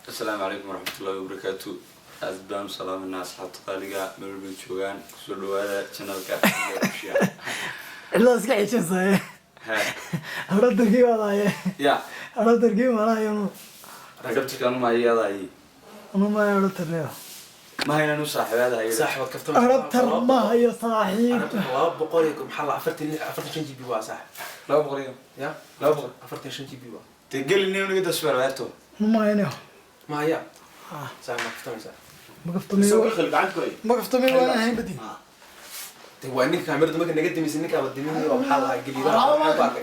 Asalaamu calaykum waraxmatullahi wabarakaatu. Aad baan u salaamanaa asxaabta qaaliga meel walbay joogaan. Kusoo dhawaada channelka. Cidlada iska xijinsaye. Adhabtarkii baadaye. Ya. Adhabtarkii malahayo. Adhabtarka anu mahayaadahay. Anu maya adhabtarneo. Ma haynan u saaxiibaadahay. Saaxib, waad kaftan. Adhabtar ma hayo, saaxiib. 200 iyo maxaa la 45 GB waa, saaxib. 200 iyo ya. 200. 45 GB waa. Dee geli niyo naga dasweer weerto. Anu mahayneo. Ma haya, saaxib, ma kaftamaysaa? Ma kaftamiyo, waan ahayn badi. De waa ninka kaamirada marka naga dimisay, ninkaaba dimin oo maxaa lahaa geliya.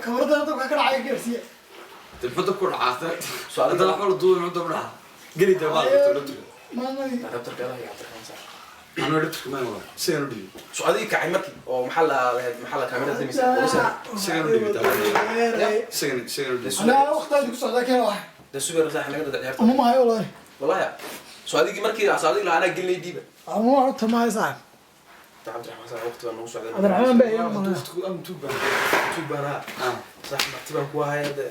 Kamarada dabka ka dhacay gaarsiiye. Dee muxuu dab ku dhacaa? Hadda wax wala duubay, muxuu dab ku dhacaa? Geli dee baal adhabtarka. Adhabtarka adaa haya, Cabdiraxmaan, saaxib. Anu adhabtarka ma hayo, sigan u dhibi. So adiga kacay markii oo maxaa la lahayd, maxaa la kaamirada dimisay oo Sigan u dhibi, sigan u dhibi. Anaa waqtaadi ku socdaa, keen wax. De subeer, saaxib, naga dada ciyaarta. Anu mahayo wallahi. Wallahi, so adigii markii so adiga lahaa anaa gelinay dhiiba. Anu adhabtar ma hayo, saaxiib. Cabdiraxmaan, saaxib, waqti baa nagu socday. Cabdiraxmaan baa iyaa malaya. Waqtigu am tuug baan. Tuug baan ahaa. Ah. Saaxib, marti baan ku ahaya de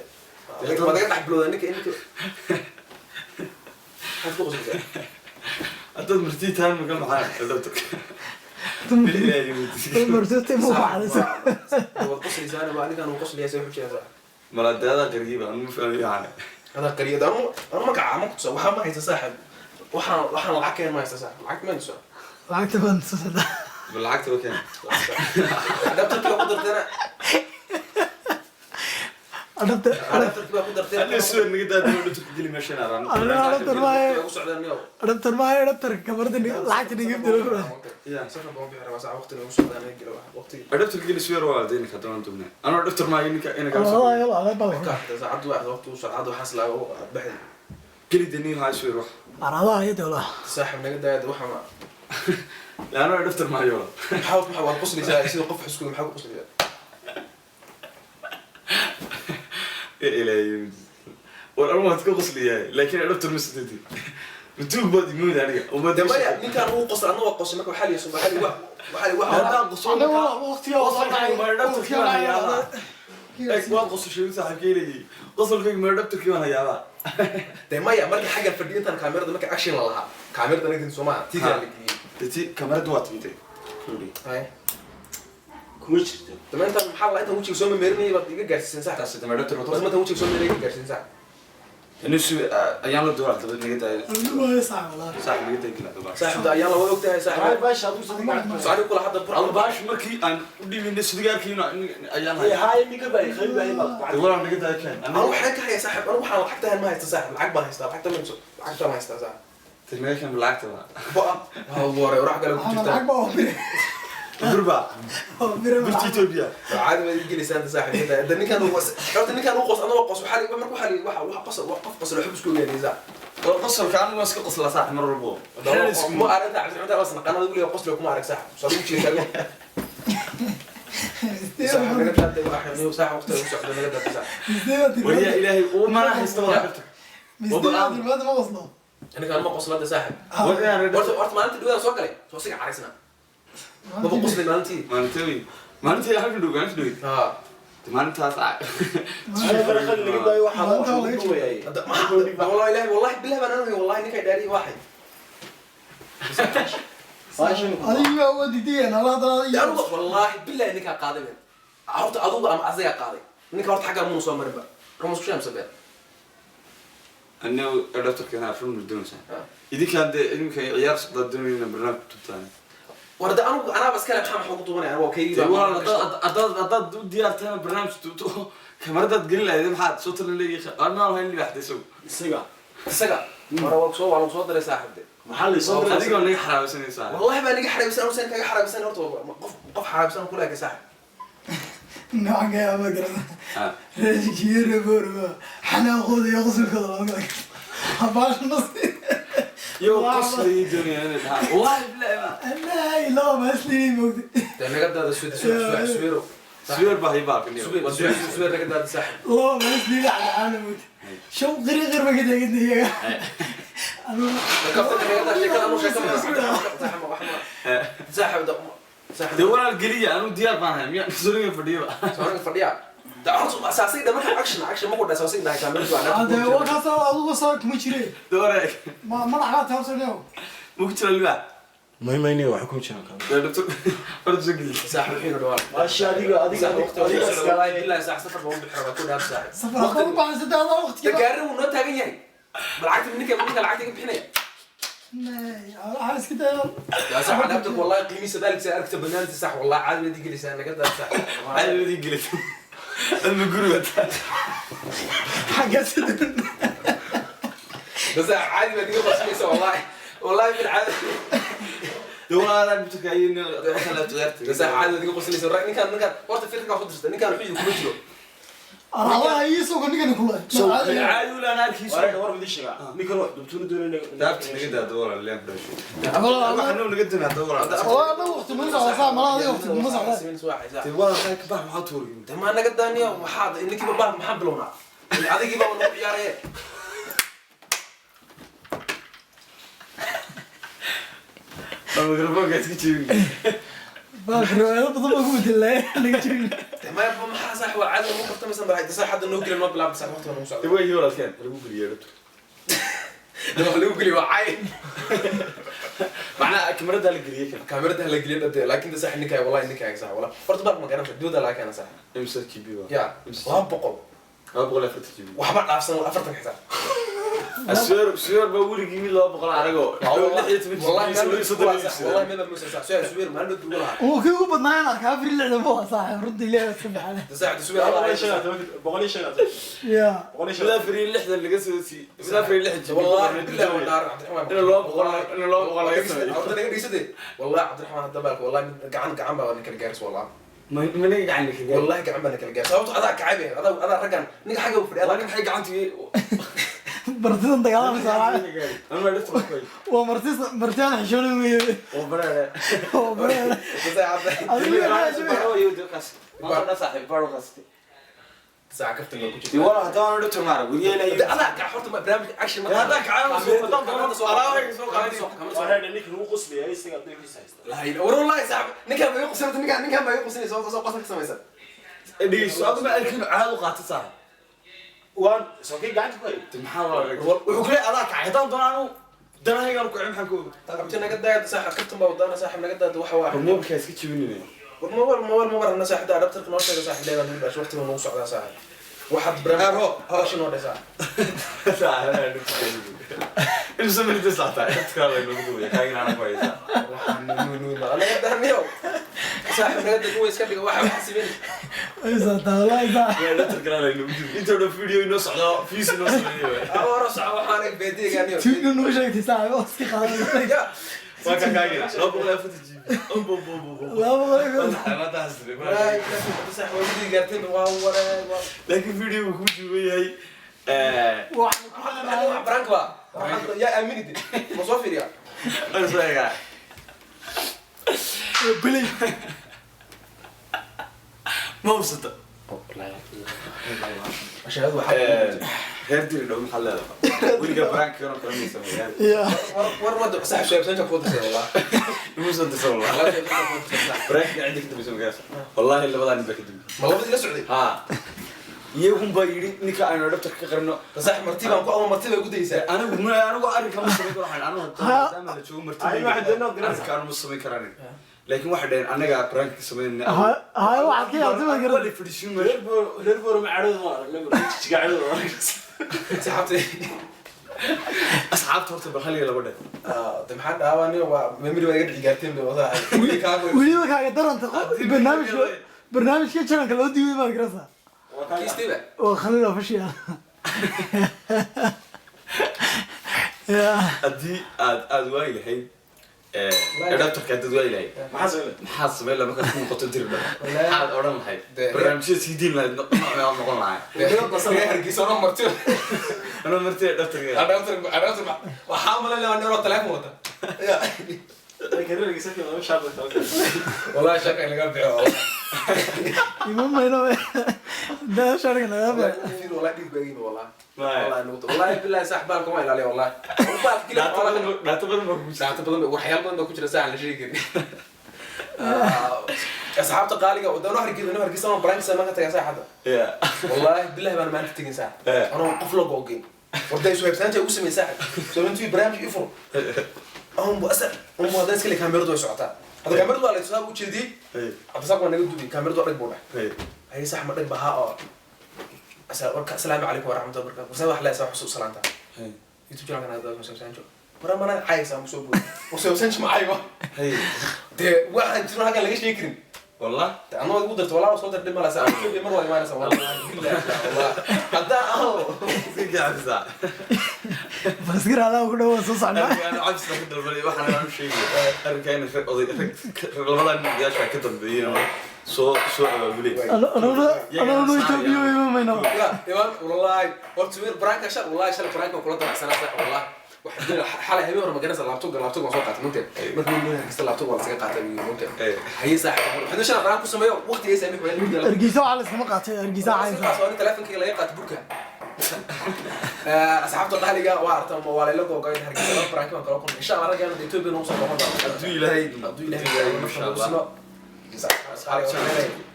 waa naga dhex bilowda ninka. Maxaad ku qoslaysaa? Haddaad martii tahay maka maxaa adhabtarka? Martutay ma waxdaysa. Waad qoslaysaana, waa ninkaan uu qoslaya, se wuxuu jiraa, saaxib. Mala dee adaa qariiba, anu ma fahmayo yani. Adaa qariyada. Anu magaca ma kutusa, waxaa ma haysta, saaxib. Waxaan lacag keen ma haysta, saaxib, lacag ma haysta. Lacagta baan tusada. Bal lacagta ba keen. Adapterkii baa ku darteena. Adhabtar. Adapterkii baa ku darteena. Hadda suwer naga daa, adhabtarka geli meeshan araan. Adhabtar maayo. Ku socdaan niyow. Adhabtar maayo, adhabtar kamarada lacagta niga dilo. Ya. Safar baan bixi rabaa, saaxib, waqti nagu socdaan naga gelo waqti. Adhabtarka geli suwer, waa dee ninka haddana waan duubnay. Anuu adhabtar maayo, ninka inaga. Wallahi yalla ala bal. Ka xita saacaddu waa waqti u saacaddu waxaas laa baxdi. Geli dee nin haa suwer wax. Aradaha iyo dawla. Saaxib, naga daaya waxa ma. Laano adhabtar maayo. Maxaa waad qoslaysaa sida qof xuskuda? Maxaa ku qoslaysaa? Ilaahay, war anu waad ka qosliyahay, laakiin adhabtar ma sidadi matuug baad imood aniga. De maya, ninkaan uu qosla, anna waa qosay. Marka waxaa la yidhi waxaa la Haddaan qoslo. Waqtiga. Waad qosashay saaxiibkeyligii, qosolkayga ma adhabtarkii baan hayaabaa. De maya, marka xaggan fadhiyo intaan kaamirada marka action la lahaa, kaamirada naga soo maaha tii kale la geliyey. Deti kamaradu waa timtay. Hay. Kuma jirto. Dama intaan maxaa la intaan wejiga soo meerinayay baad iga gaarsiisan, sax? Taasi dama adhabtar. Horta intaan wejiga soo meerinayay iga gaarsiisan, sax? Nisu ayaan la duuraa dabad naga daaya. Maayo, saaxiib, wallahi. Saaxib, naga daaya gila dabaa. Saaxib, da ayaan la wada ogtahay, saaxib. Baasha aduu sadiga gacanta. So adiga kula hadda bur. Albaash markii aan u dhibinay sidigaarkiina ayaan Ee, haya. haay ninka baa khayb baa baa Dee walaa naga daaya keen. Anu waxaan ka hayaa, saaxib, anu waxaan lacagta ma haysta, saaxib, lacag baan haystaa, lacagta ma haysto, lacagta ma haystaa, saaxib. Dee naga keen lacagta baa. Ba ha wore warax kale ku Waxaan jirtaa. lacag baa oo bire. Durba. Oo bire. Burta Ethiopia. Caadi baad ii gelaysaa inta, saaxib. Da ninkaan uu horta ninkaan uu qos, anna waa qos. Waxaa la marka waxaa la waxa wax qos wax qof qoslo waxba isku ogaanaysaa. War qosolka anigu waan iska qoslaa, saaxib, mar walbo. Ma aragta Cabdiraxmaan waa sanaqanada weliga qoslo kuma arag, saaxib. Soo ugu jeedaa, saaxib, naga daatay waxa niyo, saaxib, waqtiga u socdo naga daatay, saaxib. Wariya ilaahay uu mana haysta wada adhabtarka. Mistiina ma qoslo. Ninkaan ma qoslada, saaxib. War inaan Horta maalintii dhawaan soo galay soo siga caraysna maba qoslay maalintii. Maalintii maalintii halkan dhow maalintii dhow. Ha. Maalintaas. Khali naga daayo waxa wax lagu duubayay. Wallahi ilahi, wallahi billahi baan anahay, wallahi ninkay dhaariyi waxay. Baashan. Adiga baa waa diidayeen alla haddana adiga. Anugu wallahi billahi ninkaa qaaday ben horta adugu ama asagaa qaaday ninka horta xaggaa muuna soo marinba rumus ku shaamsa been. Anigu adhabtarka inaa afur doonaysaa idinkaan dee idinka ciyaar socdaa doonayna barnaamij tubtaan. War de anugu anaaba iskale, maxaa ugu duubanaya waa kaygii. Dee walaal, haddaad u diyaartayna barnaamij tubto, kamaradaad gelin lahayd, maxaad soo talan leeyahay anaa lahayn libaaxda isagu. Isaga. Isaga hore waa soo waa lagu soo diray, saaxib de. Maxaa la soo diray? Adigoo naga xaraabaysanaysaa. Wallahi baa niga xaraabsan, anu sen kaga xaraabsan horta qof xaraabsan kula eka, saaxib. Noocan ka yaaba garana. Reeshikiyo boorba xanaaqooda iyo qosolkooda lama kala garto. Habaasha nasi. Iyo qoslayay doonaya inay dhahaan wallahi billahi ma. Allahi laba maasliinay moogta. Dee naga daada suweero. Suweer baa hay baalkan. Suweer, naga daada, saaxib. Laba maasliinay cadcaana moogta. Shaw qiri qir ba ka taaganta iyaga. Kaftanka naga daa sheekada, anu sheeka ma saaxib da saaxib. Dee walaal geliya, anu diyaar baan ahay, miyaa soriga fadhiyaba? Soo fadhiya. Horta asaasiga marka action action ma ku dhahay asaasiga dhahay kaamiradu waa Hadee waa kaas adigu saa kuma jire. Doore. Ma madax baa tahay soo leeyo. Ma ku jira libaax? Maymayni waxa ku jiraan kaamira. Dee dhibto horta soo geli. Saaxiib wuxuu dhawaa. Maasha adiga adiga adiga Wallahi billahi saax safar baan u bixi rabaa ku dhaaf saaxiib. Safar hadda u baahan saddex adaa waqtiga. Gaari wuu noo taagan yahay. Bal lacagta ninka lacagta iga bixinaya. Waxaa iska daya. يا صاحب عدبتك والله قيمي ذلك سأركت بنانتي صح والله عاد بدي جلس انا قدر صح. Caadi baad ii gelisay. Adma guriga taa. Xagga sida. بس عادي بدي بس والله والله بالعادة. Dee walaalaa dhibto kaayin kala tugaartay. بس عادي بدي قصلي سر ninkan horta firka ku dirta ninkan wuxuu kuma jiro. Arabaha ii soo ninkan kula. Caadi ula aan arkiiso. Wareer war mid sheega ninkan wax dubtuna doonayna. Daabta naga daa doolar leen dhasho. Walaa Waxaan naga daa doolar. walaa anagu waqti ma socda saa malaa adiga waqti ma socda. Dee walaa waxaa ka bax maxaa tuurin. De ma naga daaniyo waxaad ninkiiba baa maxaan bilownaa adigiiba nagu ciyaaraye. Mikrofoonka iska jebin. Baa riwaayado badan baa ku bedelay naga jirin. De ma maxaa saax waa caadi ugu kaftamaysan bal hadda saax hadda noo gelin noo bilaabta saax waqti baa nagu socda. Dee waa iyo walaalkeen lagu geliyay dhibto. De wax lagu geliyo waa cay. Macnaha kamarada la geliyay kan. Kaamirada la geliyo dhabte laakiin de saax ninkaa wallahi ninkaa saax wallahi horta baa ma garanaysa dibadda laga keena saax. Imsa GB waa. Ya 200. 240 GB. Waxba dhaafsan 40 xitaa. Suweer baa weligii mid 200 anagoo. 16 والله GB والله ما موسى صح سؤال سوير ما عنده تقولها. Uu kii ugu badnaa aan arkaa 64 buu saaxiib runtii ilaahay subxaana. ساعة سوير boqol iyo shan iyo toban. Ya. Boqol iyo shan. Mid 64 laga soo sii. Mid 46 GB. والله بالله والله عبد الرحمن In 200 laga sameeyo. عبد الرحمن دغيسده والله عبد الرحمن هذا بالك والله gacan gacan baa kala gaaris والله. Ma naga gacan ka gaar. والله gacan baa kala gaaris sababto adaa kacay adaa ragan ninka xaga u fadhiya Waa nin xay gacantii. Martidan dagaalameysa. Anuu dhibto ku hay. Waa marti marti aan xishoonay weeye. Oo bareere. Oo bareere. Adiga Baro iyo dadkaas. Ma dha saaxiib baro qasti. ساعة كفتن لو كنت Dee walaa haddaan aan dhibto maara weriyeena iyo. adaa kac horta barnaamij action ma Haddaa kacay soo alaabay soo qaaday. Wareer ninkan lagu qoslaya isaga dalkiisa haysta. لا إله والله صاحب ninkan ma igu qusinaysa ninkan ma igu qusinaysa soo qosol ka samaysan. Dhegeyso adigu ma arkin caad u qaata saaxiib. Waan soo kii gacanta ku hayay. Dee maxaa walaa wuxuu kale adaa kacay haddaan doonaan anu danahaygaan ku cin maxaan ku oga. Abti naga daad saaxib kaftan baa wadana saaxib naga daad waxa waa. Mobilka iska jebinayna. War ma war ana saaxib adapterka noo sheega saaxib leeyahay nugu dhash waqtiga nagu socdaa saaxib. Waxaad barnaamij action noo dhisa. Imsa minute saataa inta kale lagu duubaya kaagina ana ku haysaa. Naga daaniyo. Saaxib naga daad way iska dhiga waxa wax simin. Ay saa wallahi saa. Waa adapter kale lagu duubay inta dhan video inoo socdo views inoo sameeyo. Awaro sax waxaan ag beediga aniyo. Tuugna noo sheegtay saaxiib oo iska qaadanay. Ya. Waa ka kaagina 240 GB. Bo. 200. Ma taasri. Saaxib waa gudi gaarteen waa waray waa. Laakiin video uu ku duuban yahay Wax ku Wax brank ba. Ya aaminid. Ma soo fiiriya. aan soo egaa. bilay. Ma hubsata. Ashahadu waxa. Reer diri dhow maxaa leedahay? Weliga brank kan oo kale ma sameeyaan. Ya. War wada saaxib sheebsan ku dirsan wallah. Imu soo dirsan wallah. Brank cidi ka dambaysa magaasa. Wallahi labadaa nin baa ka dambeeyay. Ma labadii la socday? Ha. Iyagun baa yidhi ninka aynu dhabta ka qarino. Saaxib marti baan ku ama marti bay ugu daysaa. Anigu ma anigu arrinka ma samayn karo waxaan anigu maadaama la joogo marti. Ay, waxay doonaan garanaysaa. Arrinka anu ma samayn karaan. Laakiin waxay dhaheen annaga prank ka samaynayna. Hay waxaad ka yaabtay ma garan. Wali fadhiisin meesha. Reer boor ma cadhooda ma arag jijiga cadhooda ma arag. Saxaabtay. Asxaabta horta bal hal iyo laba dheh. De maxaa dhaawaniyo waa memory baa iga dhici gaarteen bay wadahay. Weliba kaaga daranta barnaamijka jaranka loo diiday ma garanaysaa. Kiistiba. Oo Khaliil official. Ya. Haddii aad waayi lahayd adapterka haddaad waayi lahayd Maxaa sameeyay? maxaad samayn lahayd markaad ku noqoto diri dhow? Maxaad odhan lahayd? Barnaamijyada sii diin lahayd noocee aad noqon lahayd? Hargeysa oo marti. Anoo marti adapterka. Adapter waxaa malaynaya waa nero telefoon wata. Ya. Laakiin reer Hargeysa lama shaab la kala. Wallahi shaqo laga bixiyo. Ima mayno. Da sharka laga baa. Wallahi dhig baa iima wallahi. Wallahi nuqta. Wallahi billahi saaxib baalka waa ilaaliya wallahi. Baalka kila Dhaata badan baa kugu jirta. Dhaata badan waxyaalo badan baa ku jira saax la sheegi karin. Asxaabta qaaliga wadano Hargeysa, anoo Hargeysa anoo prank samaan ka tagay saaxadda. Ya. Wallaahi billahi baan maanta tegin saaxib. Anoo qof la googin warday suhaybsaanta ugu sameeyay saaxib soo intuu barnaamij i furo unbu asal unbu haddana iskale kaamiradu way socotaa, hadda kaamiradu waa la tusaa u jeediyey. Cabdisaaq waa naga dubi, kaamiradu waa dhag buu dhahay. Haye sax ma dhag ba haa oo warka asalaamu calaykum waraxmatullahi wabarakatu, warsa wax leesaa xusuus salaanta YouTube channel kana dad Musa Sancho wara mana caysa muso buu Musa Sancho ma cayba. Dee waxaan jiro halkan laga sheegi karin. Wallah. Dee anoo igu darto walaa soo dar dhib malasa Ethiopia mar waa imaanaysa, wallahi billahi wallah haddaan aho. Iska gacabisa. Baskir alaa ku dhawa soo socnaa. Arrinkaan cabsida ka dalbanay waxaan aan u sheegay arrinkaa in rag oday rag rag labadaa nin odayaasha ka dambeeyeen oo soo abaabulay. Anaguna Ethiopia u imamayna. Ya iman wallahi horta weer prank shal, wallahi shal prank kula damacsanaa sax, wallahi waxa jira xalay habeen hore magaranaysa laptop waan soo qaatay mugtay, markii uu kasta laptop waa lasaga qaatay buu mugtay. Haye saaxiib, waxaan shalay prank ku sameeyo waqtiga saamix waa mugtay. Hargeysa waxaa la iskama qaatay, Hargeysa caysa. Soo telefonkayga laga qaatay burka. Asxaabta qaaliga waa arta waa layla googay Hargeysa laba prank baan kala kulmay, insha Allah raggaan Ethiopia nagu soo noqon doona. Hadduu Ilaahay hadduu Ilaahay insha Allah.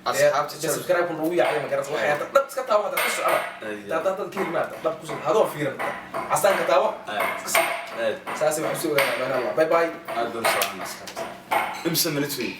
Asxaabta subscribe nagu yaacay ma garanaysa waxay hadda dhab iska taawo, hadda ka socda dad dad ka yimaada dhab ku soo hadoo fiiran casaanka taawo iska sii Aad saasi waxaan soo ogaanaa. Maana Allah, bye bye. Aad baan u salaamay asxaabta. Imse minute wey?